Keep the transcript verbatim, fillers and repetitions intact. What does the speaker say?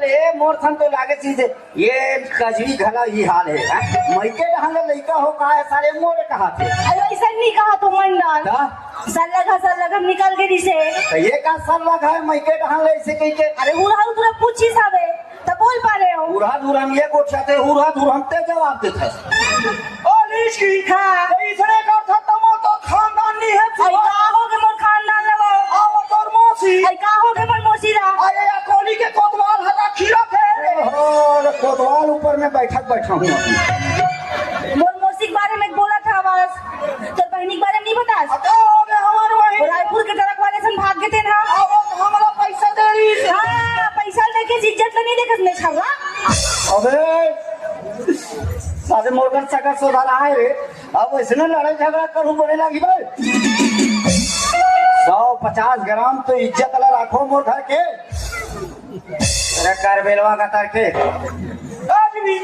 ए, मोर ठन तो लागे चीज हे। ये कजरी घला ही हाल हे, हैं? मइके डहन ले लइका हो का हे सारे मोरे कहाथे। अरे, अइसन नइ कहा तो मंडल। त? सल्लग ह, सल्लग ह निकल गे रिहिसे। त ये का सल्लग हे, मइके डहन ले अइसे कहिके? अरे, उरहा उरहा पूछिस हवे, त बोल पारे हंव। उरहा उरहा ये गोठियाथे, उरहा उरहा ते जवाब देथे। ओ निष्की, हाँ। अइसने करथा त मोर तो खानदान नइ हे। अरे, का होगे मोर खानदान ल वो? अउ तोर मौसी। अरे, का होगे मोर मौसी ला? अरे, या कोली के कोतवाल हटा खिला थे। ओहो, कोतवाल ऊपर में बइठत बइठा हूँ अभी। मोर मौसी के बारे में बोलत हवस, तोर बहिनी के बारे में नइ बतास? अब का होगे हमर बहिनी? रायपुर के ट्रक वाले सन भाग गे तेन हा। अब हमला पइसा दे रहिस। हाँ, पइसा ल देखे इज्जत ल नइ देखस ने छर्रा। अबे, साले मोर घर सगा सोधा रहा हे रे। अब अइसने लड़ाई झगड़ा करूँ बने लागी बे। सौ पचास ग्राम तो इज्जत ला राखो मोर घर के। अरे कर बेलवा का तर के। आदमी